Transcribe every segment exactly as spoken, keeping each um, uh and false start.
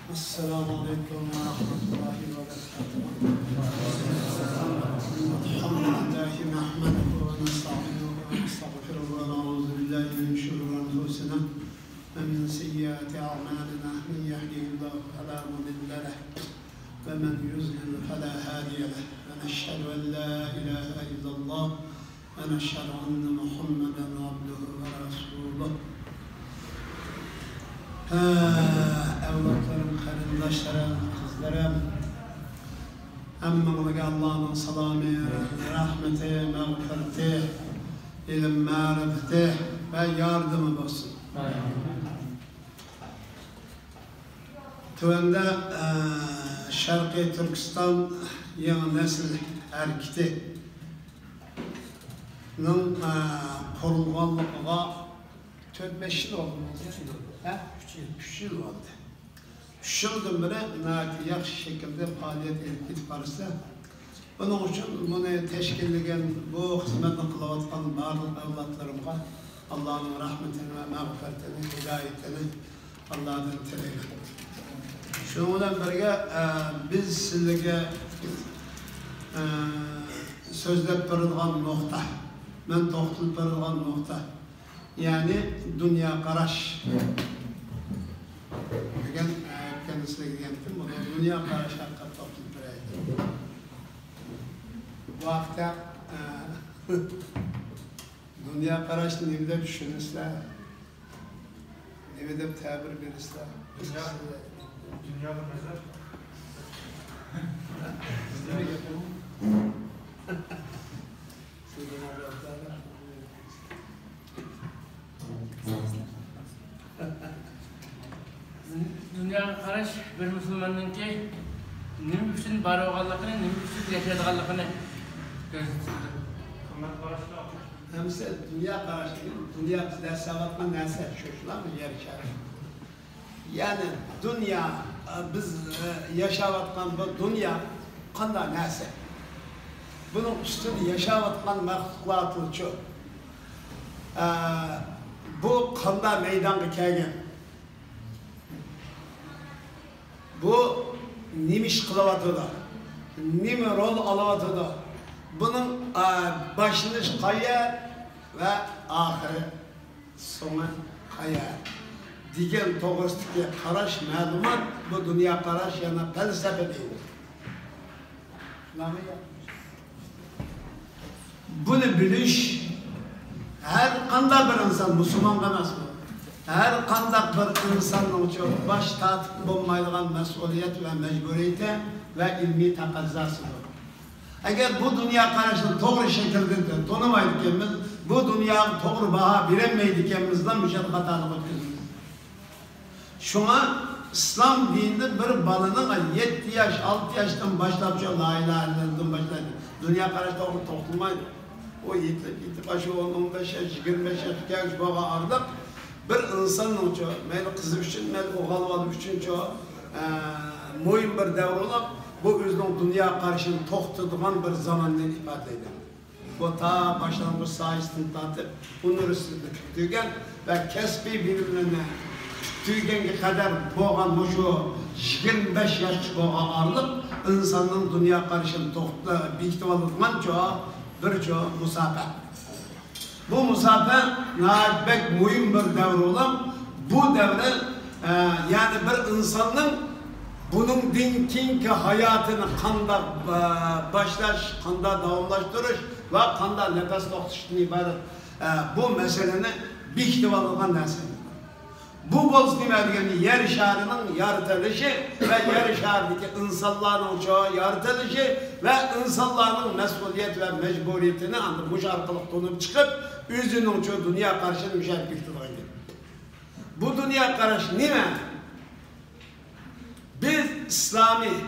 السلام عليكم ورحمة الله وبركاته. الحمد لله نحمده ونستعينه ونستغفره ونعوذ بالله من شرور أنفسنا ومن سيئات أعمالنا. من يهده الله فلا مضل له ومن يضلل فلا هادي له. ونشهد أن لا إله إلا الله ونشهد أن محمدا عبده ورسوله. ھە، ئەۋلادلىرىم، قېرىنداشلىرىم، قىزلىرىم، ھەممىڭلارغا ئاللانىڭ سالامى، رەھمىتى، مەغپىرىتى، ئىلىم مەرىپىتى ۋە ياردىمى بولسۇن. تۆۋەندە، ئە، شەرقىي تۈركىستان يېڭى نەسىل ھەرىكىتى نىڭ، ئە، قۇرۇلغانلىقىغا تۆت-بەش يىل بولدى. ھە؟ ئۈچ يىل. ئۈچ يىل بولدى. ئۈچ يىلدىن بېرى ناھايىتى ياخشى شەكىلدە پائالىيەت ئېلىپ كېتىپ بارىسىلەر. بۇنىڭ ئۈچۈن بۇنى تەشكىللىگەن، بۇ خىزمەتنى قىلىۋاتقان بارلىق ئەۋلادلىرىمغا ئاللانىڭ رەھمىتىنى ۋە مەغپىرىتىنى، ھىدايىتىنى ئاللادىن تىلەيمەن. شۇنىڭ بىلەن بىرگە، ئە، بىز سىلەرگە، ئە، سۆزلەپ بېرىدىغان نۇقتا، مەن توختىلىپ بېرىدىغان نۇقتا، يەنى دۇنيا قاراش دېگەن، ئە، كەلگۈسىدە دېگەنتىم، بۇ دۇنيا قاراش ھەققىدە توختىلىپ بېرەي. بۇ ھەقتە، ئە، دۇنيا قاراشنى نېمە دەپ چۈشىنىسىلەر؟ نېمە دەپ تەبىر بېرىسىلەر؟ دۇنيا، دۇنياغا نەزەر. دۇنياغا قاراش بىر مۇسۇلماننىڭكى نېمە ئۈچۈن بار بولغانلىقىنى، نېمە ئۈچۈن ياشايدىغانلىقىنى كۆرسىتىدۇ. ئەمىسە دۇنيا قاراشى، دۇنيا بىز ياشاۋاتقان نەرسە شۇ، شۇلارمۇ يەر شارى. يەنى دۇنيا، ئە، بىز، ئە، ياشاۋاتقان بۇ دۇنيا قانداق نەرسە؟ بۇنىڭ ئۈستىدە ياشاۋاتقان مەخلۇقلارچۇ؟ ئە، بۇ قانداق مەيدانغا كەلگەن؟ بۇ نېمە ئىش قىلىۋاتىدۇ؟ نېمە رول ئالىۋاتىدۇ؟ بۇنىڭ، ئە، باشلىنىشى قايەر ۋە ئاخىرى، سوڭى قايەر دېگەن توغرىسىدىكى قاراش، مەلۇمات، بۇ دۇنيا قاراش يەنى پەلسەپە دەيدۇ. بۇنى بىلىش ھەر قانداق بىر ئىنسان، مۇسۇلمانغا ئەمەسمۇ، ھەر قانداق بىر ئىنساننىڭچۇ باش تارتىپ بولمايدىغان مەسئۇلىيەت ۋە مەجبۇرىيىتى ۋە ئىلمىي تەقەززاسىدۇر. ئەگەر بۇ دۇنيا قاراشنى توغرا شەكىلدە تونۇمايدىكەنمىز، بۇ دۇنياغا توغرا باھا بېرەلمەيدىكەنمىزلا، مۇشۇ يەردە خاتالىق ئۆتكۈزىمىز. شۇڭا ئىسلام دىنىدا بىر بالىنىڭ يەتتە ياش، ئالتە ياشتىن باشلاپ شۇ لا ئىلاھە ئىللاللاھتىن باشلايدۇ. دۇنيا قاراش توغرا توختىمايدۇ. ئۇ يېتىپ، يېتىپ، ئاشۇ ئون، ئون بەش ياش، يىگىرمە بەش ياشقا كەلگۈچە بولغان ئارىلىق بىر ئىنساننىڭچۇ، مەيلى قىزى ئۈچۈن، مەيلى ئوغۇل بالىسى ئۈچۈنچۇ، ئە، مۇھىم بىر دەۋر بولۇپ، بۇ ئۆزىنىڭ دۇنيا قارىشىنى توختىتىدىغان بىر زاماننى ئىپادىلەيدۇ. بۇ تا باشلانغۇچ ساھەسىدىن تارتىپ ئۇنىۋېرسىتېتنى پۈتتۈرگەن ۋە كەسپىي بىلىملىرىنى پۈتتۈرگەنگە قەدەر بولغان مۇشۇ يىگىرمە بەش ياشقىچە بولغان ئارىلىق ئىنساننىڭ دۇنيا قارىشىنى توختىتىپ، بېكىتىۋالىدىغانچۇ بىرچۇ مۇساپە. بۇ مۇساپە ناھايىتى بەك مۇھىم بىر دەۋر بولۇپ، بۇ دەۋردە، ئە، يەنى بىر ئىنساننىڭ بۇنىڭدىن كېيىنكى ھاياتىنى قانداق، ئە، باشلاش، قانداق داۋاملاشتۇرۇش ۋە قانداق نەپەس توختىتىشتىن ئىبارەت، ئە، بۇ مەسىلىنى بېكىتىۋالغان نەرسە. بۇ بولسا نېمە دېگەندە، يەر شارىنىڭ يارىتىلىشى ۋە يەر شارىدىكى ئىنسانلارنىڭچۇ يارىتىلىشى ۋە ئىنسانلارنىڭ مەسئۇلىيەت ۋە مەجبۇرىيىتىنى ئاندىن مۇشۇ ئارقىلىق تونۇپ چىقىپ، ئۆزىنىڭچۇ دۇنيا قارىشىنى مۇشۇ يەردە بېكىتىدىغان گەپ. بۇ دۇنيا قاراش نېمە؟ بىز ئىسلامىي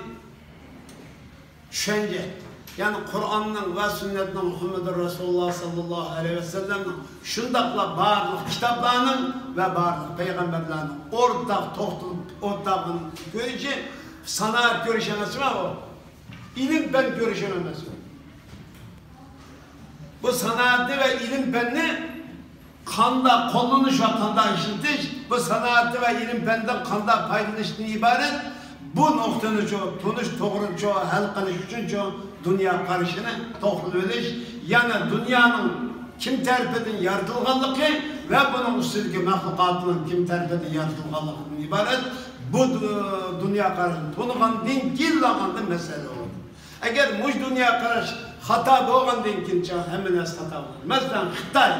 چۈشەنچە، يەنى قۇرئاننىڭ ۋە سۈننەتنىڭ، مۇھەممەدۇر رەسۇلۇللاھ ساللاللاھۇ ئەلەيھى ۋەسەللەمنىڭ، شۇنداقلا بارلىق كىتابلارنىڭ ۋە بارلىق پەيغەمبەرلەرنىڭ ئورتاق توختىلىپ، ئورتاق كۆرۈشى سانائەت كۆرۈشى ئەمەسمۇ ئۇ؟ ئىلىم پەن كۆرۈشى ئەمەسمۇ؟ بۇ سانائەتنى ۋە ئىلىم پەننى قانداق قوللىنىش ۋە قانداق ئىشلىتىش، بۇ سانائەتتە ۋە ئىلىم-پەندە قانداق پايدىلىنىشتىن ئىبارەت؟ بۇ نۇقتىنىچۇ تونۇش، توغرىچۇ ھەل قىلىش ئۈچۈنچۇ دۇنيا قارىشىنى توختىلىۋېلىش، يەنى دۇنيانىڭ كىم تەرىپىدىن يارىتىلغانلىقى ۋە بۇنىڭ ئۈستىدىكى مەخلۇقاتنىڭ كىم تەرىپىدىن يارىتىلغانلىقىدىن ئىبارەت. بۇ دۇ-، دۇنيا قارىشىنى تونۇغاندىن كېيىنلا ئاندىن مەسىلە بولىدۇ. ئەگەر مۇشۇ دۇنيا قاراش خاتا بولغاندىن كېيىنچە ھەممە نەرسە خاتا بولىدۇ. مەسىلەن، خىتاي.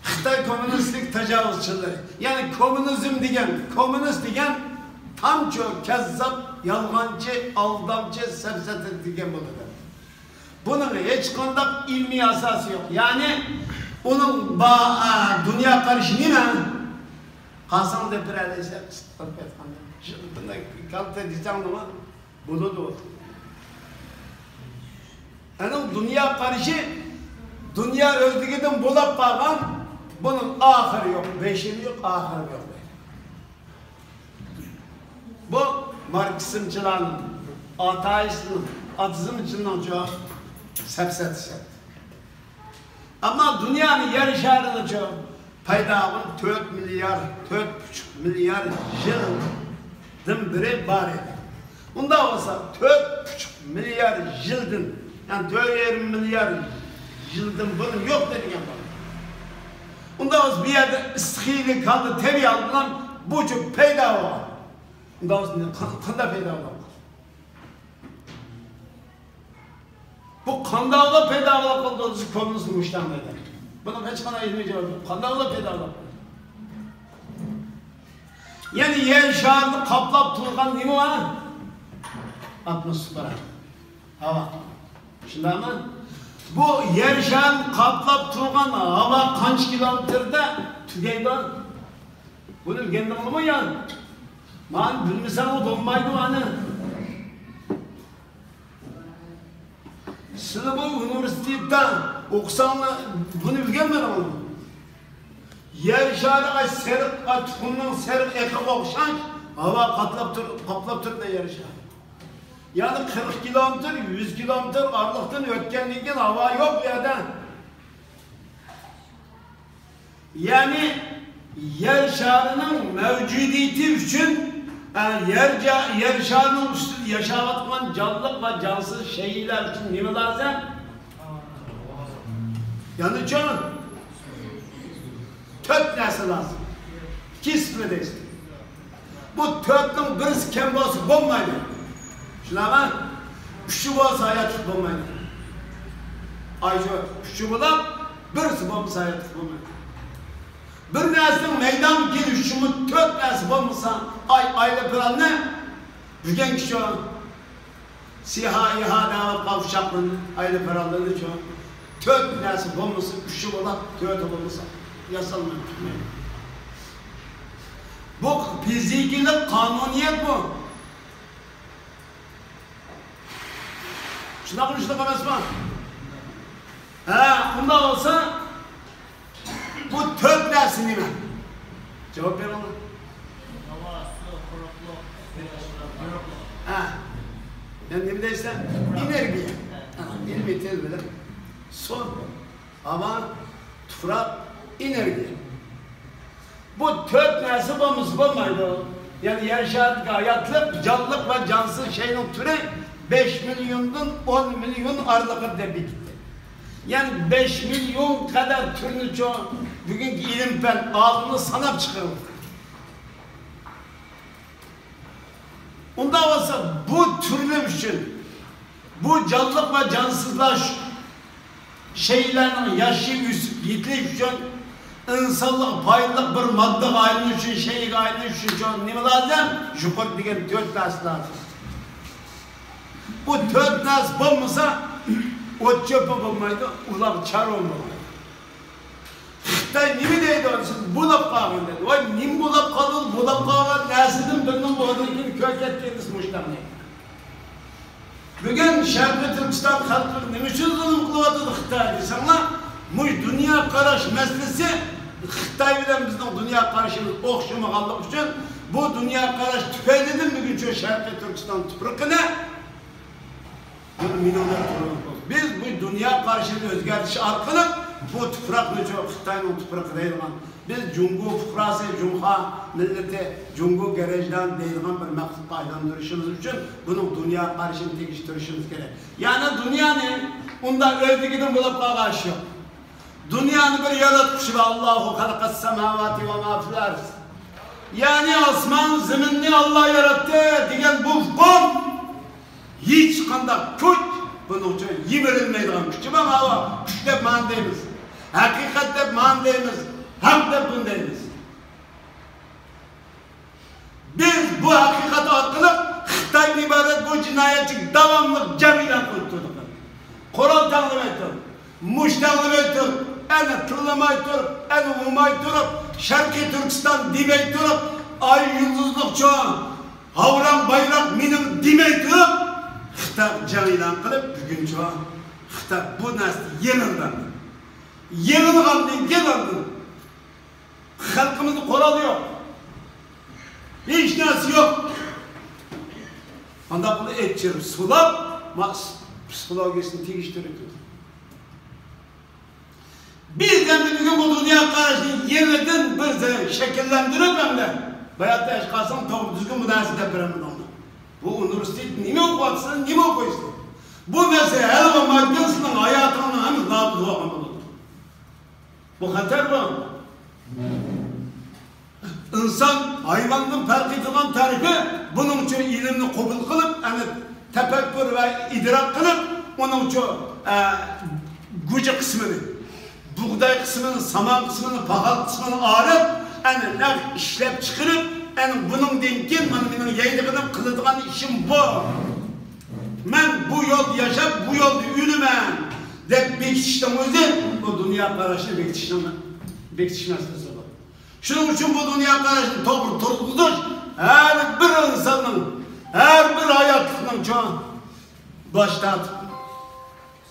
خىتاي كوممۇنىستلىق تاجاۋۇزچىلىرى، يەنى كوممۇنىزم دېگەن، كوممۇنىست دېگەن تامچۇ، كەززاپ، يالغانچى، ئالدامچى، سەپسەتە دېگەن بولىدۇ. بۇنىڭ ھېچقانداق ئىلمىي ئاساسى يوق. يەنى ئۇنىڭ با-، ئا، دۇنيا قارىشى نېمە؟ قالساڭ دەپ بېرەلەيسەن، قىسقىلىپ ئېيتقاندا. شۇ بۇنداق كالتە دېسەڭ نېمە؟ بولىدۇ. ئەنىڭ دۇنيا قارىشى، دۇنيا ئۆزلۈكىدىن بولاپ قالغان، بۇنىڭ ئاخىرى يوق، بېشىمۇ يوق، ئاخىرىمۇ يوق دەيدۇ. بۇ ماركسىزمچىلارنىڭ، ئاتېئىستنىڭ، ئاتېئىزمچىنىڭچۇ سەپسەتىسى. ئەمما دۇنيانى يەر شارىنىچۇ پەيدا بولغان تۆت مىليار، تۆت پۈتۈن ئوندىن بىر مىليار يىلدىن بېرى بار ئىدى. ئۇنداق بولسا، تۆت پۈتۈن ئوندىن بىر مىليار يىلدىن، يەنى تۆت يېرىم مىليار يىلدىن بۇرۇن يوق دېگەن بولىدۇ. ئۇنداق بولسا، بۇ يەردە ئىستىخىيلىك ھالدا تەبىئىي ھالدا بۇچۇ پەيدا بولغان. ئۇنداق بولسا، قا-، قانداق پەيدا بولغان؟ بۇ قانداقلا پەيدا بولۇپ قالدى، بىز كوممۇنىست مۇشتاڭ دەيدۇ. بۇنىڭ ھېچقانداق ئىلمىي جاۋابى يوق. قانداقلا پەيدا بولۇپ قالدى؟ يەنى يەر شارىنى قاپلاپ تۇرغان نېمە بار؟ ئاتموسفېرا. ھاۋا. شۇنداقمۇ؟ بۇ يەر شارىنى قاپلاپ تۇرغان ھاۋا قانچە كىلومېتىردا تۈگەيدۇ؟ بۇنى ئۆگەندىڭلىمۇ يا؟ مانا بىلمىسەڭمۇ بولمايدۇ ئانا. سىلى بۇ ئۇنىۋېرسىتېتتا ئوقۇساڭلار بۇنى ئۆگەنمىدىڭلارمۇ؟ يەر شارى ئاي سېرىق، ئاي تۇخۇمنىڭ سېرىق ئېقىغا ئوخشاش ھاۋا قاتلاپ تۇر-، قاپلاپ تۇرۇپتۇ يەر شارى. يەنى قىرىق كىلومېتىر، يۈز كىلومېتىر ئارىلىقتىن ئۆتكەندىن كېيىن ھاۋا يوق بۇ يەردە. يەنى يەر شارىنىڭ مەۋجۇدىيىتى ئۈچۈن، ئە، يەر جا-، يەر شارىنىڭ ئۈستىدە ياشاۋاتقان جانلىق ۋە جانسىز شەيئىلەر ئۈچۈن نېمە لازىم؟ يەنىچۇ؟ تۆت نەرسە لازىم. ئىككىسى بىلەن دەيسىز. بۇ تۆتنىڭ بىرسى كەم بولسا بولمايدۇ. شۇنداقمۇ؟ ئۈچى بولسا ھاياتلىق بولمايدۇ. ئاي شۇ ئۈچى بولۇپ، بىرسى بولمىسا ھاياتلىق بولمايدۇ. بىر نەرسىنىڭ مەيدانغا كېلىش ئۈچۈنمۇ تۆت نەرسە بولمىسا، ئاي، ئايروپىلاننى بۈگۈنكى شۇ سىھا، ئىھا دەۋاتقان ئۇچاقلىرىنى، ئايروپىلانلىرىنىچۇ تۆت نەرسە بولمىسا، ئۈچى بولۇپ، تۆتى بولمىسا ياسالمايدۇ، پۈتمەيدۇ. بۇ فىزىكىلىق قانۇنىيەت بۇ. شۇنداقمۇ، شۇنداق ئەمەسمۇ؟ ھە، ئۇنداق بولسا، بۇ تۆت نەرسە نېمە؟ جاۋاب بېرىڭلار. ھاۋا، سۇ، قۇرۇقلۇق، يورۇقلۇق. ھە. يەنى نېمە دەيسەن؟ ئېنېرگىيە. ھە، ئىلمىي تىل بىلەن. سۇ، ھاۋا، تۇپراق، ئېنېرگىيە. بۇ تۆت نەرسە بولمىسا بولمايدۇ. يەنى يەر شارىدىكى ھاياتلىق، جانلىق ۋە جانسىز شەينىڭ تۈرى بەش مىليوندىن ئون مىليون ئارىلىقىدا دەپ بېكىتتى. يەنى بەش مىليون قەدەر تۈرنىچۇ بۈگۈنكى ئىلىم-پەن ئالىملىرى ساناپ چىقىرىۋاتىدۇ. ئۇنداق بولسا، بۇ تۈرلەر ئۈچۈن، بۇ جانلىق ۋە جانسىزلار شەيئىلەرنىڭ ياشىشى، ئۆسۈپ يېتىلىشى ئۈچۈن، ئىنسانلىق پايدىلىق بىر ماددىغا ئايلىنىش ئۈچۈن، شەيئىگە ئايلىنىش ئۈچۈن نېمە لازىم؟ يۇقىرىدا دېگەن تۆت نەرسە لازىم. بۇ تۆت نەرسە بولمىسا، ئوت-چۆپمۇ بولمايدۇ، ئۇلاغ-چارۋىمۇ بولمايدۇ. خىتاي نېمە دەيدۇ؟ سىز بولاپ قالغان دەيدۇ. ۋاي، نېمە بولاپ قالدى؟ بولاپ قالغان نەرسىدىن بىرنىڭ بولغىنىكىن كۆرسەتكىن دېسە مۇشۇنداق دەيدۇ. بۈگۈن شەرقىي تۈركىستان خەلقىگە نېمە ئۈچۈن زۇلۇم قىلىۋاتىدۇ خىتاي دېسەڭلار، مۇشۇ دۇنيا قاراش مەسىلىسى خىتاي بىلەن بىزنىڭ دۇنيا قارىشىمىز ئوخشىمىغانلىقى ئۈچۈن، بۇ دۇنيا قاراش تۈپەيلىدىن بۈگۈن شۇ شەرقىي تۈركىستان تۇپرىقىنى بۇنى مىنىڭدەك قۇرۇلۇپ، بىز بۇ دۇنيا قارىشىنى ئۆزگەرتىش ئارقىلىق بۇ تۇپراقنىچۇ خىتاينىڭ تۇپرىقى دەيدىغان، بىز جۇڭگو پۇقراسى، جۇڭخۇا مىللىتى، جۇڭگو گراژدان دەيدىغان بىر مەخلۇققا ئايلاندۇرۇشىمىز ئۈچۈن بۇنىڭ دۇنيا قارىشىنى تېگىشتۈرۈشىمىز كېرەك. يەنى دۇنيانى ئۇنداق ئۆزلۈكىدىن بولۇپ قالغان ئىش يوق. دۇنيانى بىر ياراتقۇچى بار، ئاللاھۇ خەلقەس سەماۋاتى ۋە ما فىل ئەرز. يەنى ئاسمان زېمىننى ئاللا ياراتتى دېگەن بۇ ئۇقۇم، ھېچقانداق كۈچ بۇنىڭ ئۈچۈن يىمىرىلمەيدىغان كۈچى بار. ماۋۇ كۈچ دەپ مانا دەيمىز، ھەقىقەت دەپ مانا دەيمىز، ھەق دەپ بۇنى دەيمىز. بىز بۇ ھەقىقەت ئارقىلىق خىتايدىن ئىبارەت بۇ جىنايەتچىگە داۋاملىق جەڭ ئېلان قىلىپ تۇردۇق. قورال تەڭلىمەي تۇرۇپ، مۇش تەڭلىمەي تۇرۇپ، ئەنە تىللىماي تۇرۇپ، ئەنە ئۇرماي تۇرۇپ، شەرقىي تۈركىستان دېمەي تۇرۇپ، ئاي يۇلدۇزلۇقچۇ، ھاۋراڭ بايراق مېنىڭ دېمەي تۇرۇپ، خىتاي جەڭ ئېلان قىلىپ، بۈگۈنچۇ خىتاي بۇ نەرسىدە يېڭىلدى. يېڭىلغاندىن كېيىن ئاندىن خەلقىمىزدە قورال يوق. ھېچ نەرسە يوق. قانداق قىلىپ ئېچىرىپ سۇلاپ، ما-، پسىخولوگىيىسىنى تېگىشتۈرۈپ. بىز ئەمدى بۈگۈن بۇ دۇنيا قاراشنى يېڭىدىن بىر شەكىللەندۈرۈپ، ئەمدى باياتتا ئېيتقانسەن، توغرا دۈزگۈن بۇ نەرسە دەپ بېرەمدۇ. بۇ ئۇنىۋېرسىتېتتا نېمە ئوقۇۋاتىسىلەر، نېمە ئوقۇيسىلەر؟ بۇ مەسىلە ھەل بولمايدىكەن، سىلەرنىڭ ھاياتىڭلار ھەممە نابۇت بولغان بولىدۇ. بۇ خەتەر بۇ. ئىنسان ھايۋاندىن پەرق ئېتىدىغان تەرىپى، بۇنىڭ ئۈچۈن ئىلىمنى قوبۇل قىلىپ، ئەنە تەپەككۇر ۋە ئىدراك قىلىپ، ئۇنىڭ ئۈچۈن، ئە، گۇجى قىسمىنى، بۇغداي قىسمىنى، سامان قىسمىنى، پاخال قىسمىنى ئايرىپ، ئەنە نەق ئىشلەپ چىقىرىپ، ئەنە بۇنىڭدىن كېيىن مانا مېنىڭ يەيدىغىنىم، قىلىدىغان ئىشىم بۇ. مەن بۇ يولدا ياشاپ، بۇ يولدا ئۆلىمەن دەپ بېكىتىشنىڭ ئۆزى بۇ دۇنيا قاراشنى بېكىتىشنىڭ، بېكىتىش مەسىلىسى بۇ. شۇنىڭ ئۈچۈن بۇ دۇنيا قاراشنى توغرا تۇرغۇزۇش ھەر بىر ئىنساننىڭ، ھەر بىر ھاياتلىقنىڭ چوڭ باش تارتىپ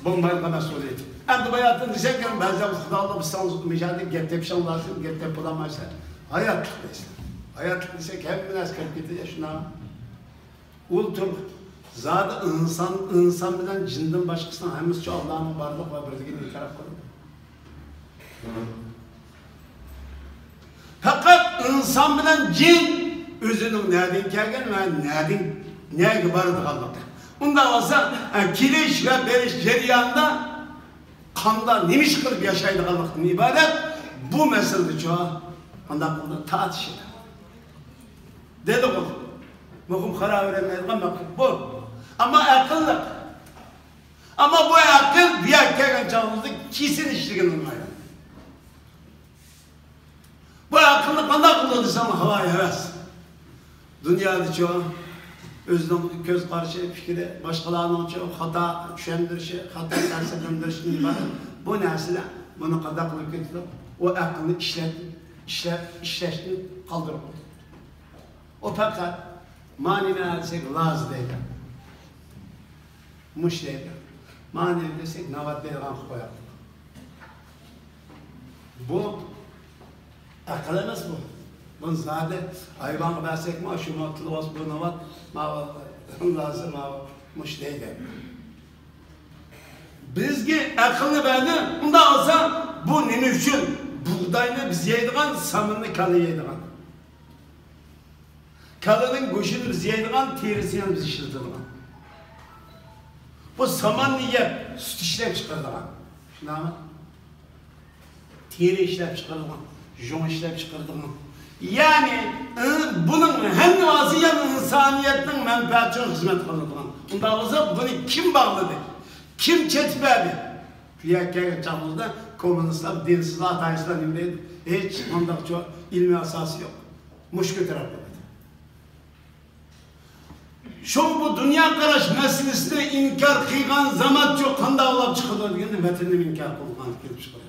بولمايدىغان مەسئۇلىيىتى. ئەمدى باياتتىن دېسەك، يەنە بەزىلەر خۇدالىق بىز ساڭا مىجادى گەپ تېپىشىڭ لازىم، گەپ تېپىپ بولالمايسەن. ھاياتلىق دەيسەن. ھاياتلىق دېسەك، ھەممە نەرسە كىرىپ كېتىدۇ، شۇنداقمۇ؟ ئۇ تۈر زادى ئىنسان، ئىنسان بىلەن جىندىن باشقىسىنىڭ ھەممىسى شۇ ئاللانىڭ بارلىق ۋە بىرلىكىنى ئېتىراپ قىلىدۇ. پەقەت ئىنسان بىلەن جىن ئۆزىنىڭ نەدىن كەلگەن ۋە نەدىن، نەگە بارىدىغانلىقى. ئۇنداق بولسا، ئە، كېلىش ۋە بېرىش جەريانىدا قاندا نېمە ئىش قىلىپ ياشايدىغانلىقتىن ئىبارەت بۇ مەسىلىدىچۇ قانداق قىلدى؟ تارتىش ئىدى. دېدىغۇ، مۇقىم قارار بېرەلمەيدىغان مەخلۇق بۇ. ئەمما ئەقىللىق. ئەمما بۇ ئەقىل بۇ يەرگە كەلگەن چاغىمىزدا كېسىن ئىشلىگىنى ئايان. بۇ ئەقىلنى قانداق قىلىدۇ دېسەڭ، ھاۋايى ھەۋەس. دۇنيادىچۇ ئۆزىنىڭ كۆز قارىشى، پىكرى، باشقىلارنىڭچۇ خاتا چۈشەندۈرۈشى، خاتا تەسىرلەندۈرۈشتىن ئىبارەت بۇ نەرسىلەر بۇنى قانداق قىلىپ كېتىدۇ؟ ئۇ ئەقىلنى ئىشلەت-، ئىشلەپ، ئىشلەشتىن قالدۇرۇپ قويىدۇ. ئۇ پەقەت مانا نېمە دېسەك، لاز دەيدۇ. مۇش دەيدۇ. مانا نېمە دېسەك، ناۋات دەيدىغان قىلىپ قوياتتى. بۇ ئەقىل ئەمەس بۇ. بۇنى زادى ھايۋانغا بەرسەكمۇ، شۇمۇ تىلىۋاس، بۇ ناۋات، ماۋۇ لاز، ماۋۇ مۇش دەيدۇ. بىزگە ئەقىلنى بەردى. ئۇنداق بولسا، بۇ نېمە ئۈچۈن بۇغداينى بىز يەيدىغان، سامىننى كالا يەيدىغان؟ كالىنىڭ گۆشىنى بىز يەيدىغان، تېرىسىنى بىز ئىشلىتىدىغان. بۇ ساماننى يەپ، سۈت ئىشلەپ چىقىرىدىغان. شۇنداقمۇ؟ تېرە ئىشلەپ چىقىرىدىغان، يۇڭ ئىشلەپ چىقىرىدىغان. يەنى، ئى، بۇنىڭ ھەممىسى يەنە ئىنسانىيەتنىڭ مەنپەئەتى ئۈچۈن خىزمەت قىلىدىغان. ئۇنداق بولسا، بۇنى كىم باغلىدى؟ كىم چېتىپ بەردى؟ بۇ يەرگە كەلگەن چاغىمىزدا كوممۇنىستلار، دىنسىزلار، ئاتېئىستلار نېمە دەيدۇ؟ ھېچ قانداقچۇ ئىلمىي ئاساسى يوق. مۇشۇ كۆتۈرۈپ قويىدۇ. شۇڭا بۇ دۇنيا قاراش مەسىلىسىنى ئىنكار قىلغان زامانچۇ قانداق ئاڭلاپ چىقىدۇ دېگەندە، ۋەتىنىنى ئىنكار قىلغان كېلىپ چىقىدۇ.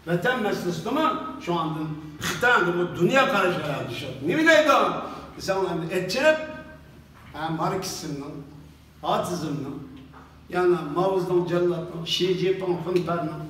ۋەتەن مەسىلىسىدىمۇ شۇ ئاندىن خىتايدا بۇ دۇنيا قاراش ھەرەدىشى. نېمە دەيدۇ دېسەڭ، ئەمدى ئېچىرىپ، ھە، ماركسىزمنىڭ، ئاتېئىزمنىڭ، يەنە ماۋزېدۇڭ جاللاتنىڭ، شى جىنپىڭ خۇنپەرنىڭ،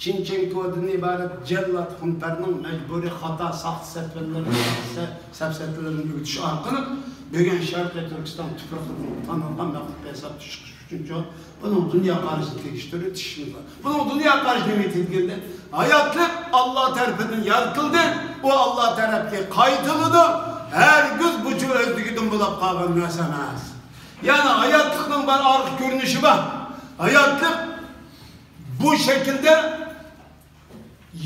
چىن چىڭكۇدىن ئىبارەت جاللات خۇنپەرنىڭ مەجبۇرىي خاتا ساختا سەپسەتىلىرىنى، سە-، سەپسەتىلىرىنى ئۆگىتىش ئارقىلىق بۈگۈن شەرقىي تۈركىستان تۇپرىقىدىن تانىلغان مەخلۇق ھېسابتا چىقىش ئۈچۈن. شۇنىڭ ئۈچۈن بۇنىڭ دۇنيا قارىشىنى تېگىشتۈرۈپ چىقىشىمىز لازىم. بۇنىڭ دۇنيا قارىشى نېمە دېگەندە، ھاياتلىق ئاللا تەرىپىدىن يارىتىلدى، ئۇ ئاللا تەرەپكە قايتىلىدۇ. ھەرگىز بۇ ئۆزلۈكىدىن بولۇپ قالغان نەرسە ئەمەس. يەنى ھاياتلىقنىڭ بىر ئارقا كۆرۈنۈشى بار. ھاياتلىق بۇ شەكىلدە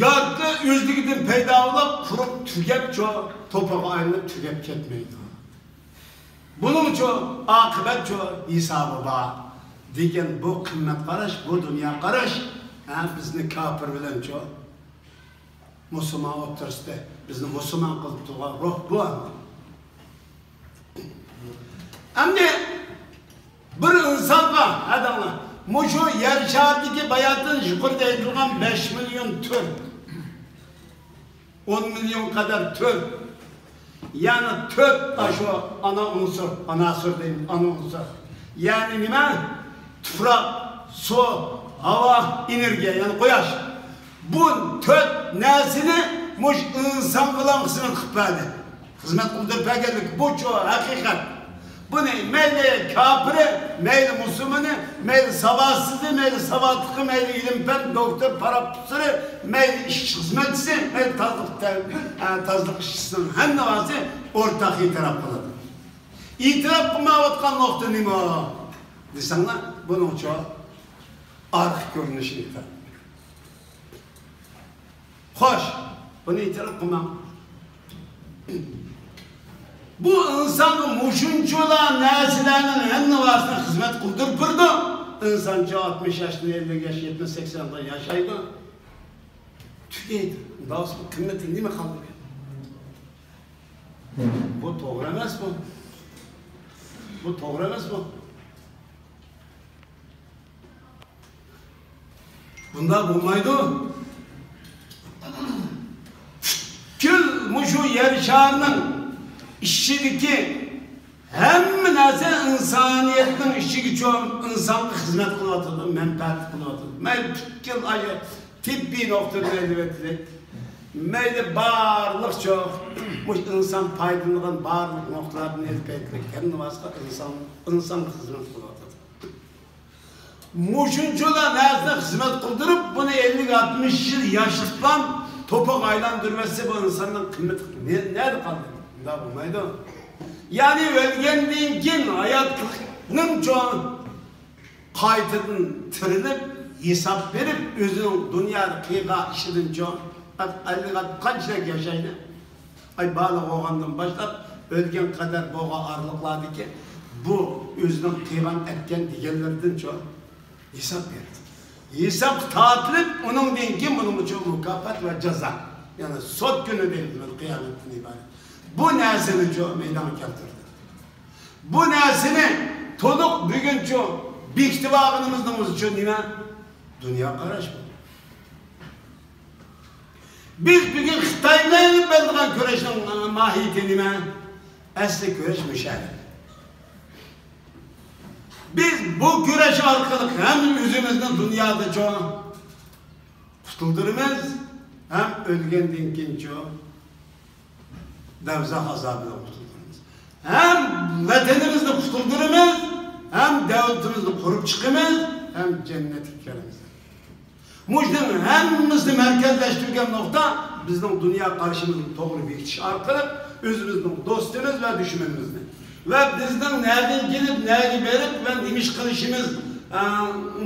يارقى ئۆزلۈكىدىن پەيدا بولۇپ، قۇرۇپ تۈگەپ، چۇ، توپىغا ئايلىنىپ تۈگەپ كەتمەيدۇ. بۇنىڭچۇ ئاقىۋەتچۇ ھېسابى بار دېگەن بۇ قىممەت قاراش، بۇ دۇنيا قاراش، ھە، بىزنى كاپىر بىلەنچۇ مۇسۇلمان ئوتتۇرىسىدا بىزنى مۇسۇلمان قىلىپ تۇرغان روھ بۇ. ئەمدى بىر ئىنسانغا، ھەدەڭلار، مۇشۇ يەر شارىدىكى باياتىن يۇقىرىدا ئېيتىلغان بەش مىليون تۈر، ئون مىليون قەدەر تۈر، يەنى تۆت ئاشۇ ئانا ئۇنسۇر، ئاناسۇر دەيمىز، ئانا ئۇنسۇر. يەنى نېمە؟ تۇپراق، سۇ، ھاۋا، ئېنېرگىيە، يەنى قۇياش. بۇ تۆت نەرسىنى مۇشۇ ئىنسانغىلا خىزمەت قىلىپ بەردى. خىزمەت قىلدۇرۇپ بەرگەنلىك بۇچۇ ھەقىقەت. بۇنى مەيلى كاپىرى، مەيلى مۇسۇلمىنى، مەيلى ساۋاتسىزى، مەيلى ساۋاتلىقى، مەيلى ئىلىم-پەن، دوكتور، پروفېسسورى، مەيلى ئىشچى خىزمەتچىسى، مەيلى تازىلىق تە-، ئە، تازىلىق ئىشچىسىنىڭ ھەممىسى ئورتاق ئېتىراپ قىلىدۇ. ئېتىراپ قىلمايۋاتقان نۇقتا نېمە دېسەڭلار، بۇنىڭچۇ ئارقا كۆرۈنۈشى ئېتىراپ. خوش، بۇنى ئېتىراپ قىلماڭ. بۇ ئىنسانغا مۇشۇنچىلا نەرسىلەرنىڭ ھەممىسىنى خىزمەت قىلدۇرۇپ بېرىدۇ. ئىنسانچە ئاتمىش ياشتىن، ئەللىك ياش، يەتمىش، سەكسەن يىل ياشايدۇ. تۈگەيدۇ. ئۇنداق بولسا قىممىتى نېمە قالدى؟ بۇ توغرا ئەمەس بۇ. بۇ توغرا ئەمەس بۇ. بۇنداق بولمايدۇ. پۈتكۈل مۇشۇ يەر شارىنىڭ ئىچىدىكى ھەممە نەرسە ئىنسانىيەتنىڭ ئىچىگە چوم، ئىنسانغا خىزمەت قىلىۋاتىدۇ، مەنپەئەت قىلىۋاتىدۇ. مەيلى پۈتكۈل ئايە تېببىي نۇقتىدىن ئېلىۋېتىلىپ، مەيلى بارلىقچۇ، مۇشۇ ئىنسان پايدىلىنىدىغان بارلىق نۇقتىلاردىن ئېلىپ ئېيتىلىپ، ھەممە ۋاسىتە ئىنسان، ئىنسانغا خىزمەت قىلىۋاتىدۇ. مۇشۇنچىلا نەرسىنى خىزمەت قىلدۇرۇپ، بۇنى ئەللىك، ئاتمىش يىل ياشىتىپلا توپىغا ئايلاندۇرۇۋەتسە، بۇ ئىنساننىڭ قىممىتى نە-، نەدە قالدى؟ ئۇنداق بولمايدۇ. يەنى ئۆلگەندىن كېيىن ھاياتلىقنىڭچۇ قايتىدىن تىرىلىپ، ھېساب بېرىپ، ئۆزىنىڭ دۇنيادا قىلغان ئىشىدىنچۇ، ئەللىك قانچىلىك ياشايدۇ؟ ئاي، بالىغ بولغاندىن باشلاپ ئۆلگەن قەدەر بولغان ئارىلىقلاردىكى بۇ ئۆزىنىڭ قىلغان، ئەتكەن دېگەنلىرىدىنچۇ ھېساب بېرىدۇ. ھېسابقا تارتىلىپ، ئۇنىڭدىن كېيىن بۇنىڭ ئۈچۈن مۇكاپات ۋە جازا، يەنى سوت كۈنى دەيمىز، قىيامەتتىن ئىبارەت. بۇ نەرسىنىچۇ مەيدانغا كەلتۈردى. بۇ نەرسىنى تولۇق بۈگۈنچۇ بېكىتىپ ئالغىنىمىزنىڭ ئۆزىچۇ نېمە؟ دۇنيا قاراش بۇ. بىز بۈگۈن خىتاي بىلەن ئېلىپ بېرىدىغان كۈرەشنىڭ ماھىيىتى نېمە؟ ئەسلى كۈرەش مۇشۇ. بىز بۇ كۈرەش ئارقىلىق ھەم ئۆزىمىزنى دۇنيادىچۇ قۇتۇلدۇرىمىز، ھەم ئۆلگەندىن كېيىنچۇ دوزاخ ئازابىدىن قۇتۇلدۇرىمىز. ھەم ۋەتىنىمىزنى قۇتۇلدۇرىمىز، ھەم دۆلىتىمىزنى قۇرۇپ چىقىمىز، ھەم جەننەتكە كىرىمىز. مۇشۇنىڭ ھەممىسىنى مەركەزلەشتۈرگەن نۇقتا بىزنىڭ دۇنيا قارىشىمىزنى توغرا بېكىتىش ئارقىلىق ئۆزىمىزنىڭ دوستىمىز ۋە دۈشمىنىمىزنى ۋە بىزنىڭ نەدىن كېلىپ، نەگە بېرىپ ۋە نېمە ئىش قىلىشىمىز، ئە،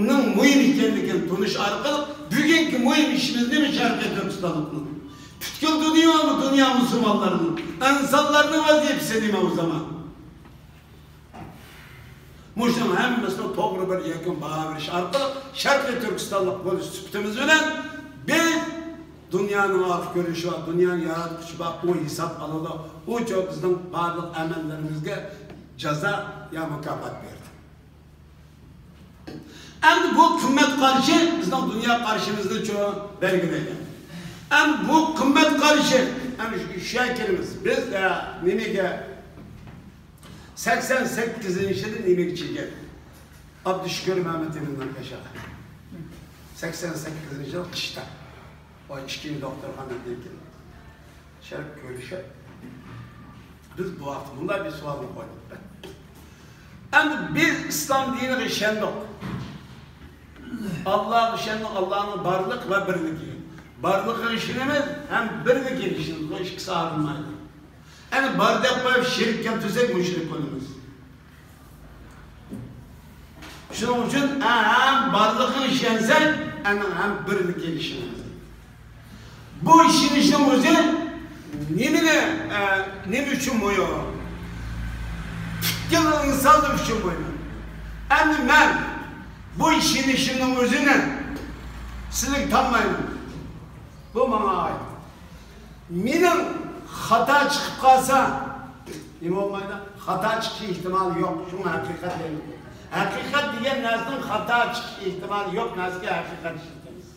نىڭ مۇھىم ئىكەنلىكىنى تونۇش ئارقىلىق بۈگۈنكى مۇھىم ئىشىمىز نېمە؟ شەرقىي تۈركىستانلىقنىڭ، پۈتكۈل دۇنيا، دۇنيا مۇسۇلمانلىرىنىڭ، ئىنسانلارنىڭ ۋەزىپىسى نېمە ئۇ زامان؟ مۇشۇنىڭ ھەممىسىنى توغرا بىر يەكۈن باھا بېرىش ئارقىلىق شەرقىي تۈركىستانلىق بولۇش سۈپىتىمىز بىلەن بىز دۇنيانىڭ ئارقا كۆرۈنۈشى بار، دۇنيانىڭ ياراتقۇچى بار، ئۇ ھېساب ئالىدۇ، ئۇچۇ بىزنىڭ بارلىق ئەمەللىرىمىزگە جازا يا مۇكاپات بېرىدۇ. ئەمدى بۇ قىممەت قارىشى بىزنىڭ دۇنيا قارىشىمىزنىچۇ بەلگىلەيدۇ. ئەمدى بۇ قىممەت قارىشى، ئەمدى شۇ، شۇ يەرگە كېلىمىز. بىز، ئە، نېمىگە، سەكسەن سەككىزىنچى يىلى نېمىگە چىقكەن؟ ئابدۇشۈكۈر مەمەتئىمىننىڭ ياشىغان. سەكسەن سەككىزىنچى يىل قىشتا. ۋاي، ئىككىنچى دوختۇرخانىدىن كېلىپ، شەرىپ كۆرۈشۈپ، بىز بۇ ۋاقىتتا مۇنداق بىر سوئالنى قويدۇق. ئەمدى بىز ئىسلام دىنىغا ئىشەندۇق. ئاللاغا ئىشەندۇق، ئاللانىڭ بارلىق ۋە بىرلىكى. بارلىقىغا ئىشىنىمىز ھەم بىرلىكىگە ئىشىنىمىز. بۇ ئىككىسى ئايرىلمايدۇ. ئەنە بار دەپ قويۇپ شېرىك كەلتۈرسەك مۇشرىك بولىمىز. شۇنىڭ ئۈچۈن ھەم بارلىقىغا ئىشەنسەك، ئەنە ھەم بىرلىكىگە ئىشىنىمىز. بۇ ئىشىنىشنىڭ ئۆزى نېمىنى، ئە، نېمە ئۈچۈن مۇھىم؟ پۈتكۈل ئىنسانلار ئۈچۈن مۇھىم. ئەمدى مەن بۇ ئىشىنىشىمنىڭ ئۆزىنى سىزگە تاڭمايمەن. بۇ ماڭا ئائىت. مېنىڭ خاتا چىقىپ قالسا، نېمە بولمايدۇ؟ خاتا چىقىش ئېھتىمالى يوق. شۇڭا ھەقىقەت دەيمىز. ھەقىقەت دېگەن نەرسىنىڭ خاتا چىقىش ئېھتىمالى يوق نەرسىگە ھەقىقەت ئىشلىتىمىز.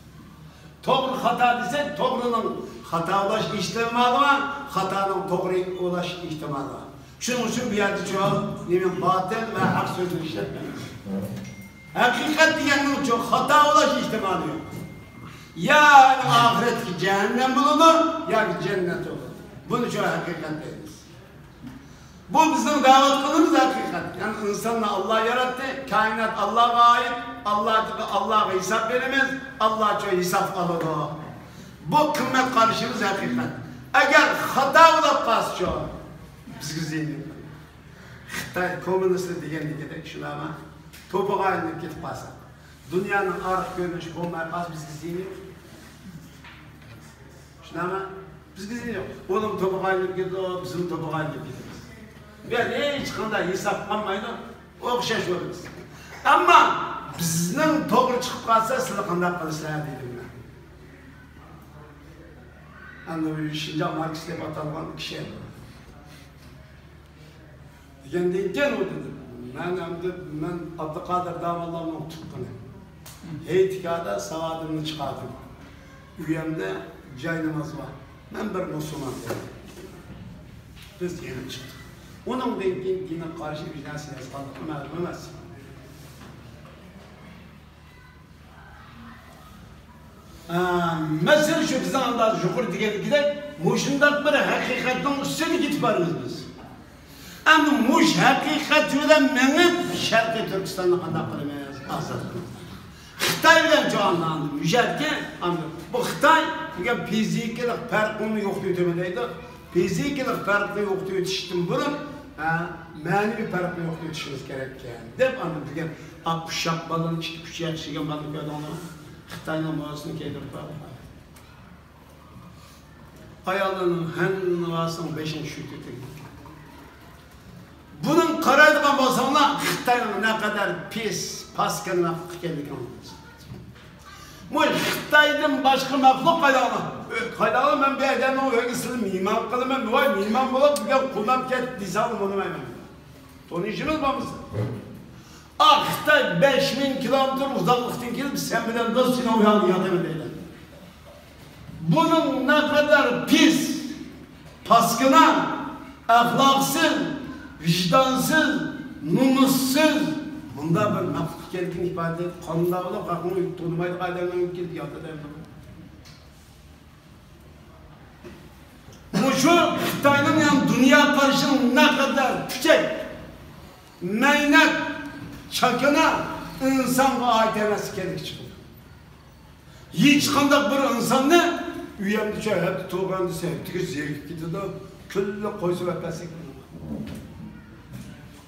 توغرا خاتا دېسەك، توغرىنىڭ خاتا بولۇش ئېھتىمالى بار، خاتانىڭ توغرا بولۇش ئېھتىمالى بار. شۇنىڭ ئۈچۈن بۇ يەردە شۇ نېمە باتىل ۋە ھەق سۆزنى ئىشلەتمەيمىز. ھەقىقەت دېگەننىڭ شۇ خاتا بولۇش ئېھتىمالى يوق. يا ئاخىرەتتىكى جەھەننەم بولىدۇ، ياكى جەننەت بولىدۇ. بۇنى شۇ ھەقىقەت دەيمىز. بۇ بىزنىڭ دەۋەت قىلىمىز ھەقىقەت. يەنى ئىنساننى ئاللا ياراتتى، كائىنات ئاللاغا ئائىت، ئاللا، ئاللاغا ھېساب بېرىمىز، ئاللا شۇ ھېساب ئالىدۇ. بۇ قىممەت قارىشىمىز ھەقىقەت. ئەگەر خاتا بولۇپ قالسا شۇ، بىزگە زىيىنى يوق. خىتاي كوممۇنىستلار دېگەندىكىدەك شۇنداقمۇ؟ توپىغا ئايلىنىپ كېتىپ قالسا، دۇنيانىڭ ئارقا كۆرۈنۈشى بولماي قالسا بىزگە زىيىنى يوق. شۇنداقمۇ؟ بىزگە زىيىنى يوق. ئۇنىڭ توپىغا ئايلىنىپ كېتىدۇ، بىزمۇ توپىغا ئايلىنىپ كېتىمىز. بۇ يەردە ھېچقانداق ھېساب قالمايدۇ. ئوخشاش بولىمىز. ئەمما بىزنىڭ توغرا چىقىپ قالسا سىلەر قانداق قىلىسىلەر دېدىم مەن. ئەنە شىنجاڭ ماركسى دەپ ئاتالغان كىشى. دېگەندىن كېيىن ئۇ دېدى، مەن ئەمدى، مەن ئابدۇقادىر داموللامنىڭ تۇغقىنى. ھېيتگاھدا ساۋادىمنى چىقاردىم. ئۆيۈمدە جايناماز بار. مەن بىر مۇسۇلمان دېدى. بىز يېنىپ چىقتۇق. ئۇنىڭدىن كېيىن دىنغا قارشى بىر نەرسە يازغانلىقى مەلۇم ئەمەس. ئە، مەسىلە شۇ، بىزنىڭ ئاندا يۇقىرى دېگەندىكىدەك، مۇشۇنداق بىر ھەقىقەتنىڭ ئۈستىدە كېتىپ بارىمىز بىز. ئەمدى مۇشۇ ھەقىقەت بىلەن مېڭىپ، شەرقىي تۈركىستاننى قانداق قىلىمىز؟ ئازاد قىلىمىز. خىتاي بىلەن جاھاندا ئاندىن مۇشەركە، ئاندىن بۇ خىتاي دېگەن فىزىكىلىق پەرقىڭنى يوقىتىۋېتىمەن دەيدۇ. فىزىكىلىق پەرقنى يوقىتىۋېتىشتىن بۇرۇن، ھە، مەنىۋى پەرقنى يوقىتىۋېتىشىمىز كېرەككەن، دەپ ئاندىن دېگەن. ئا، ئۇششاق بالىنى ئىككى ئۈچ ياش يېگەن بالىنى كۆردۈڭلارمۇ؟ خىتاينىڭ موزىسىنى كىيدۈرۈپ قويغان. ئاياللارنىڭ ھەممىسىنىڭ بېشىنى چۈشۈرۈپ كەتكەن. بۇنىڭ قارايدىغان بولساڭلار، خىتاينىڭ نەقەدەر پىس، پاسكىنا مەخلۇق ئىكەنلىكىنى ئاڭلايسىز. مۇ خىتايدىن باشقا مەخلۇق قايداغلا؟ قايداغلا مەن بۇ ئادەمنىڭ ئۆيىگە سىلى مېھمان قىلىمەن، ۋاي مېھمان بولۇپ بۈگۈن قوناپ كەت دېسەڭ ئۇنىمايمەن. تونۇشىمىز بولمىسا. ئا خىتاي بەش مىڭ كىلومېتىر ئۇزاقلىقتىن كېلىپ سەن بىلەن دوست سېنىڭ ئۆيۈڭدە ياتىمەن دەيدۇ. بۇنىڭ نەقەدەر پىس، پاسكىنا، ئەخلاقسىز، ۋىجدانسىز، نومۇسسىز، مۇنداق بىر مەخلۇق ئىكەنلىكىنى ئىپادىلەيدۇ. قانداق بولۇپ خەقنىڭ ئۆيىگە تونۇمايدىغان ئادەمنىڭ ئۆيىگە كېلىپ ياتىدۇ؟ مۇشۇ خىتاينىڭ يەنى دۇنيا قارىشىنىڭ نەقەدەر پۈچەك، مەينەت، چاكىنا، ئىنسانغا ئائىت ئەمەس ئىكەنلىكى چىقىدۇ. ھېچقانداق بىر ئىنساننى ئۆيەمدە چاي ھەپتە تۇرغان دېسە، ھەپتىگە زېرىكىپ كېتىدۇ. كۈنلۈك قويسا ۋەپەسلىك بولىدۇ.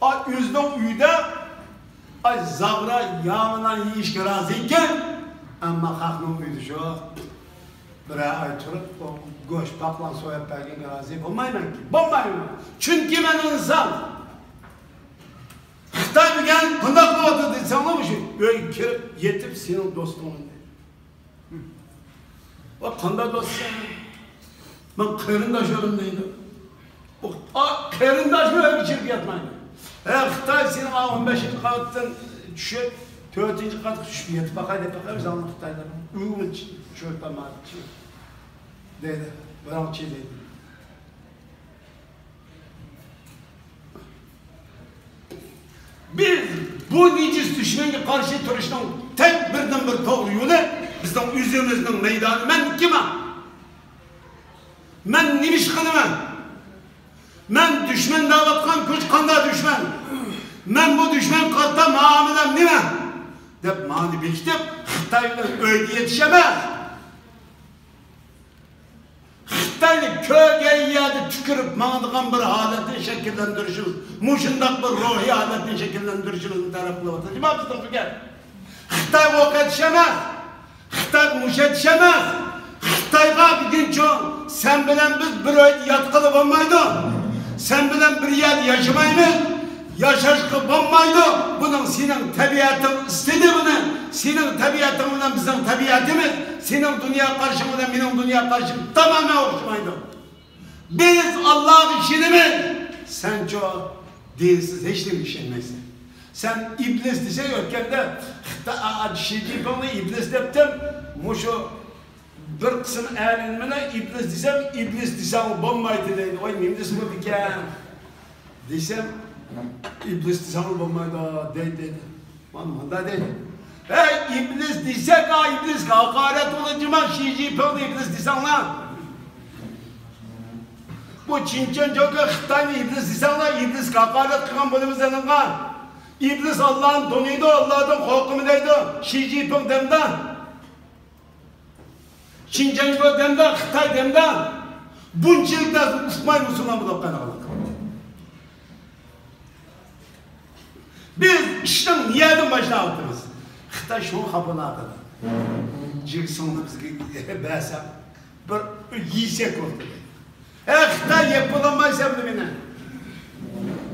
ئا، ئۆزىنىڭ ئۆيىدە، ئاي، زاغرا ياغنان يېيىشكە رازى ئىكەن، ئەمما خەقنىڭ ئۆيىدە شۇ بىرەر ئاي تۇرۇپ، ئۇ گۆش، پاقلان سويۇپ بەرگەنگە رازى بولمايمەنكى، بولمايمەن. چۈنكى مەن ئىنسان. خىتاي دېگەن قانداق بولىدۇ دېسەڭلار، مۇشۇ ئۆيگە كىرىپ يېتىپ سېنىڭ دوستۇڭ دەيدۇ. ۋە قانداق دوستسەن؟ مەن قېرىنداش ئۆلۈم دەيدۇ. ئۇ، ئا، قېرىنداشمۇ ئۆيگە كىرىپ ياتمايدۇ. ھە، خىتاي سېنىڭ ئا ئون بەشىنچى قاتتىن چۈشۈپ، تۆتىنچى قاتقا چۈشۈپ يېتىپ باقاي دەپ باقاي، بىز ئاڭلاپ خىتايلار ئۆيىمىز شۇ تاماق دەيدۇ. بىراڭچى دەيدۇ. بىز بۇ نىجىس دۈشمەنگە قارشى تۇرۇشنىڭ تەك بىردىنبىر توغرا يولى، بىزنىڭ ئۆزىمىزنىڭ مەيدانى. مەن كىم؟ مەن نېمە ئىش قىلىمەن؟ مەن دۈشمەن دەۋاتقان كۈچ قانداق دۈشمەن؟ مەن بۇ دۈشمەنگە قارىتا مۇئامىلەم نېمە؟ دەپ ماڭا بېكىتىپ، خىتاي بىلەن ئۆيدە يېتىش ئەمەس. خىتاينى كۆرگەن يەردە تۈكۈرۈپ ماڭىدىغان بىر ھالەتنى شەكىللەندۈرۈشىمىز، مۇشۇنداق بىر روھىي ھالەتنى شەكىللەندۈرۈشىمىزنى تەلەپ قىلىۋاتىدۇ. جۇما بىزنىڭ پىكىر. خىتاي ئوق ئېتىش ئەمەس، خىتاي مۇش ئېتىش ئەمەس. خىتايغا بۈگۈنچۇ سەن بىلەن بىز بىر ئۆيدە ياتقىلى بولمايدۇ. سەن بىلەن بىر يەردە ياشىمايمىز. ياشاشقا بولمايدۇ. بۇنىڭ سېنىڭ تەبىئەتىڭ ئىستىدى بۇنى. سېنىڭ تەبىئەتىڭ بىلەن بىزنىڭ تەبىئەتىمىز، سېنىڭ دۇنيا قارىشىڭ بىلەن مېنىڭ دۇنيا قارىشىم تامامەن ئوخشىمايدۇ. بىز ئاللاغا ئىشىنىمىز. سەنچۇ دىنسىز ھېچنېمىگە ئىشەنمەيسەن. سەن ئىبلىس دېسەك، ئۆتكەندە خىتاي، ئا، ئا، شى جىنپىڭنى ئىبلىس دەپتىم. مۇشۇ بىر قىسىم ئالىملار ئىبلىس دېسەم، ئىبلىس دېسەڭ بولمايدۇ دەيدۇ. ۋاي، نېمە دېسە بولىدىكەن؟ دېسەم، ئىبلىس دېسەڭ بولمايدۇ دەيدۇ، دەيدۇ. مانا مۇنداق دەيدۇ. ھەي، ئىبلىس دېسەك، ھا، ئىبلىسكە ھاقارەت بولىدۇ، جۇما، شى جىنپىڭنى ئىبلىس دېسەڭلار. بۇ چىن چىنجوكا خىتاينى ئىبلىس دېسەڭلار، ئىبلىسكە ھاقارەت قىلغان بولىمىز ئېنىڭغا. ئىبلىس ئاللانى تونۇيدۇ، ئاللادىن قورقىمەن دەيدۇ، شى جىنپىڭ دەمدە. شىنجاڭ دەمدە، خىتاي دەمدە بۇنچىلىك نەرسىنى ئۇقماي مۇسۇلمان بولۇپ قالغانلىق. بىز ئىشنىڭ نىيەتىنى باشلاۋاتىمىز. خىتاي شۇڭا خاپىلاۋاتىدۇ. جىگسىڭنى بىزگە بەرسەڭ، بىر يېسەك بولدى. ھە، خىتاي يەپ بولالمايسەن مېنى.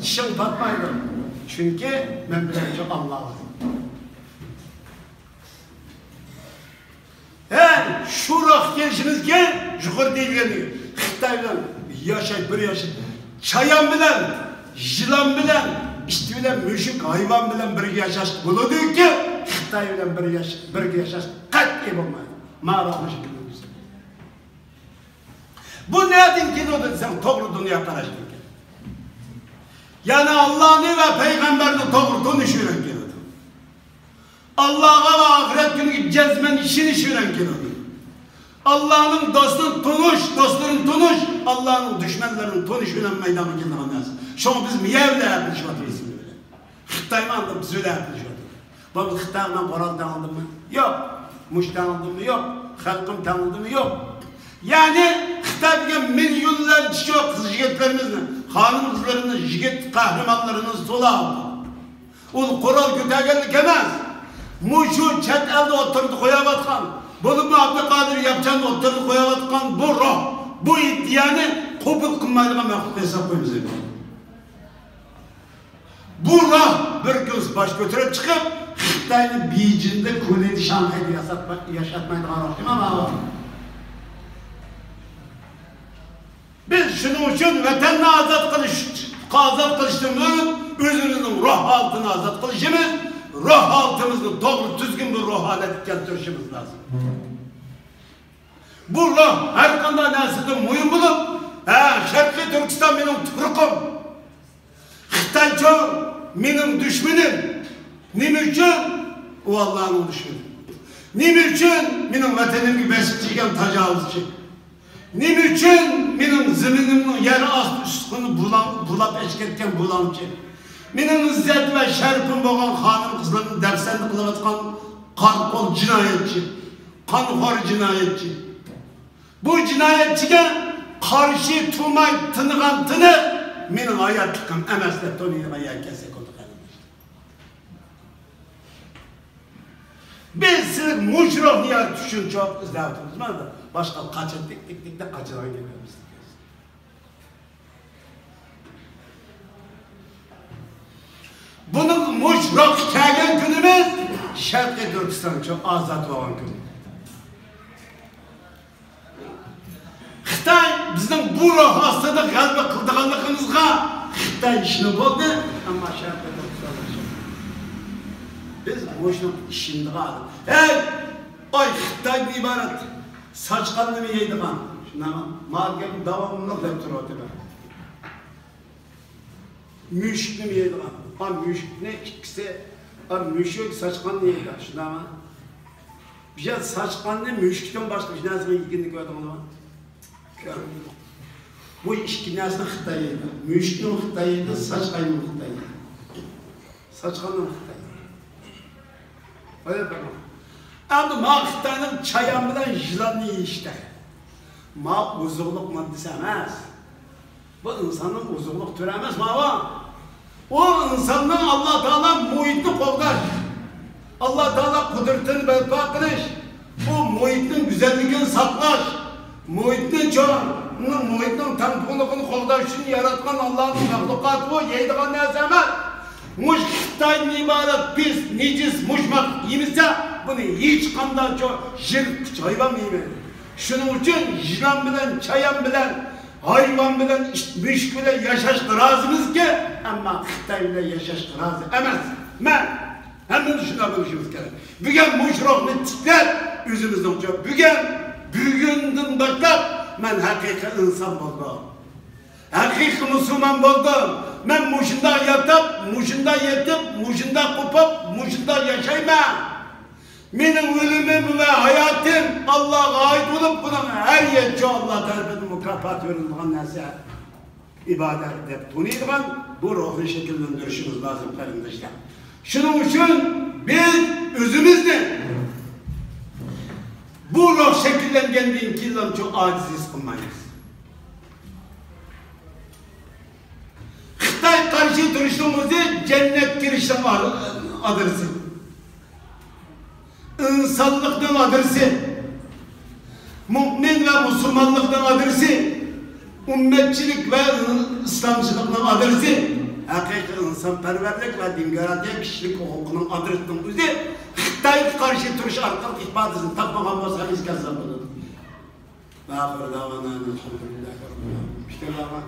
چىشىڭ پاتمايدۇ. چۈنكى مەن بىلەن شۇ ئاللا بار. ھە، شۇ روھقا كېلىشىمىزكى، يۇقىرىدا دېيىلگەندەك، خىتاي بىلەن ياشاش، بىر ياشاش، چايان بىلەن، يىلان بىلەن، ئىت بىلەن، مۈشۈك، ھايۋان بىلەن بىرگە ياشاش بولىدۇكى، خىتاي بىلەن بىر ياش-، بىرگە ياشاش قەتئىي بولمايدۇ. مانا روھنى شەكىللەندۈرسە. بۇ نەدىن كېلىدۇ دېسەڭ، توغرا دۇنيا قاراشتىن كېلىدۇ. يەنى ئاللانى ۋە پەيغەمبەرنى توغرا تونۇش بىلەن كېلىدۇ. ئاللاغا ۋە ئاخىرەت كۈنىگە جەزمەن ئىشىنىش بىلەن كېلىدۇ. ئاللانىڭ دوستىنى تونۇش، دوستلىرىنى تونۇش، ئاللانىڭ دۈشمەنلىرىنى تونۇش بىلەن مەيدانغا كېلىدىغان نەرسە. شۇڭا بىز مىيە بىلەن ھەپىلىشىۋاتىمىز سىلەر بىلەن. خىتايمۇ ئاندىن بىز بىلەن ھەپىلىشىۋاتىدۇ. بولمىسا خىتاي بىلەن قورال تەڭلىدىمۇ؟ يوق. مۇشت تەڭلىدىمۇ؟ يوق. خەلقىم تەڭلىدىمۇ؟ يوق. يەنى خىتاي دېگەن مىليونلارچە شۇ قىز يىگىتلىرىمىزنى، خانىم قىزلىرىمىزنى، يىگىت قەھرىمانلىرىمىزنى سولاپ ئۇ قورال كۆتەرگەنلىك ئەمەس. مۇشۇ چەت ئەلدە ئوتتۇرىدا قويۇۋاتقان، بولۇپمۇ ئابدۇقادىر ياپچاننى ئوتتۇرىدا قويۇۋاتقان بۇ روھ، بۇ ئىدىيەنى قوبۇل قىلمايدىغان مەخلۇق ھېساب قويىمىز ئەمدى. بۇ روھ بىر كۈن باش كۆتۈرۈپ چىقىپ، خىتاينى بېيجىڭدا، كۇنىدا، شاڭخەيدە ياساتما-، ياشاتمايدىغان روھ دېمەڭ ماۋۇ. بىز شۇنىڭ ئۈچۈن ۋەتەننى ئازاد قىلىش، ئازاد قىلىشتىن بۇرۇن ئۆزىمىزنىڭ روھ ھالىتىنى ئازاد قىلىشىمىز، روھ ھالىتىمىزنى توغرا، تۈزگۈن بىر روھ ھالەتكە كەلتۈرۈشىمىز لازىم. بۇ روھ ھەر قانداق نەرسىدىن مۇھىم بولۇپ، ھە، شەرقىي تۈركىستان مېنىڭ تۇپرىقىم. خىتايچۇ مېنىڭ دۈشمىنىم. نېمە ئۈچۈن؟ ئۇ ئاللانىڭ دۈشمىنى. نېمە ئۈچۈن؟ مېنىڭ ۋەتىنىمگە بېسىپ كىرگەن تاجاۋۇزچى. نېمە ئۈچۈن؟ مېنىڭ زېمىنىمنىڭ يەر ئاستى ئۈستىنى بۇلاڭ-، بۇلاپ ئېچىپ كەتكەن بۇلاڭچى. مېنىڭ ئىززەت ۋە شەرىپىم بولغان خانىم-قىزلىرىمنى دەپسەندە قىلىۋاتقان قارا قول جىنايەتچى، قانخور جىنايەتچى. بۇ جىنايەتچىگە قارشى تۇرماي تىنغان تىنىق مېنىڭ ھاياتلىقىم ئەمەس دەپ تونۇيدىغان يەرگە كەلسەك بولدى، قېرىنداشلار. بىز سىلەر مۇشۇ روھنى يارىتىش ئۈچۈن چوق ئىزدەۋاتىمىز. مانا باشقا قاچان تىك، تىك، تىك دەپ قاچىدىغان گەپ ئەمەس. بۇنىڭ مۇشۇ روھقا كەلگەن كۈنىمىز شەرقىي تۈركىستانچۇ ئازاد بولغان كۈن. خىتاي بىزنىڭ بۇ روھ ئاستىدا غەلىبە قىلىدىغانلىقىمىزغا خىتاي ئىشىنىپ بولدى، ئەمما شەرقىي تۈركىستان ئىشىنىپ، بىز مۇشۇنىڭغا ئىشىنىدىغان ئادەم. ھەي، ئاي خىتايدىن ئىبارەت ساچقان نېمە يەيدىغان؟ شۇنداقمۇ؟ ما گەپنى داۋاملىق دەپ تۇرۇۋاتىمەن. مۈشۈك نېمە يەيدىغان؟ ئا، مۈشۈكنى ئىككىسى، ئا، مۈشۈك ساچقاننى يەيدۇ، شۇنداقمۇ؟ بىر ساچقاننى مۈشۈكتىن باشقا ھېچ نەرسىنى يېگىنىنى كۆردۈڭلارمۇ؟ كۆرمىدىم. بۇ ئىككى نەرسىنى خىتاي يەيدۇ. مۈشۈكنى خىتاي يەيدۇ، ساچقاننى خىتاي يەيدۇ. قاچقاندىن خىتاي. ئەمدى ما خىتاينىڭ چايان بىلەن يىلاننى يېيىشتە. ما ئوزۇقلۇق ماددىسى ئەمەس. بۇ ئىنساننىڭ ئوزۇقلۇق تۈرى ئەمەس ماۋۇ. ئۇ ئىنساننىڭ ئاللا تائالا مۇھىتنى قوغداش، ئاللا تائالا قۇدرىتىنى بەرپا قىلىش، بۇ مۇھىتنىڭ گۈزەللىكىنى ساقلاش، مۇھىتنى چوڭ، مۇھىتنىڭ تەڭپۇڭلۇقىنى قوغداش ئۈچۈن ياراتقان ئاللانىڭ مەخلۇقاتى بۇ، يەيدىغان نەرسە ئەمەس. مۇش خىتايدىن ئىبارەت پىس، نىجىس، مۇشماق يېمىسە، بۇنى ھېچقانداق چو-، يىرتقۇچ ھايۋان يېمەيدۇ. شۇنىڭ ئۈچۈن يىلان بىلەن، چايان بىلەن، ھايۋان بىلەن، ئىت، مۈشۈك بىلەن ياشاشقا رازىمىزكى، ئەمما خىتاي بىلەن ياشاشقا رازى ئەمەس. مەن ھەممىمىز شۇنداق بولۇشىمىز كېرەك. بۈگۈن مۇشۇ روھنى تىكلەپ، ئۆزىمىزنىڭچە بۈگۈن، بۈگۈندىن باشلاپ مەن ھەقىقىي ئىنسان بولدۇم. ھەقىقىي مۇسۇلمان بولدۇم. مەن مۇشۇنداق ياتاپ، مۇشۇنداق يېتىپ، مۇشۇنداق قوپۇپ، مۇشۇنداق ياشايمەن. مېنىڭ ئۆلۈمۈم ۋە ھاياتىم ئاللاغا ئائىت بولۇپ، بۇنىڭ ھەر يەتكۈچى ئاللا تەرىپىدىن مۇكاپات بېرىلىدىغان نەرسە ئىبادەت دەپ تونۇيدىغان بۇ روھنى شەكىللەندۈرۈشىمىز لازىم، قېرىنداشلار. شۇنىڭ ئۈچۈن بىز ئۆزىمىزنى بۇ روھ شەكىللەنگەندىن كېيىنلامچۇ ئاجىز ھېس قىلمايمىز. خىتاي قارشى تۇرۇشنىڭ ئۆزى جەننەتكە كىرىشنىڭ ئادرېسى. ئىنسانلىقنىڭ ئادرېسى، مۇئمىن ۋە مۇسۇلمانلىقنىڭ ئادرېسى، ئۈممەتچىلىك ۋە ئىسلامچىلىقنىڭ ئادرېسى، ھەقىقىي ئىنسانپەرۋەرلىك ۋە دېموكراتىيە، كىشىلىك ھوقۇقنىڭ ئادرېسىنىڭ ئۆزى خىتايغا قارشى تۇرۇش ئارقىلىق ئىپادىسىنى تاپمىغان بولسا، ھەممىسى كەززاپ بولىدۇ. ۋە ئاخىر دەۋانا ئەنىل ھەمدۇلىللاھى رەببىل ئالەمىن. پىكىر دەۋا.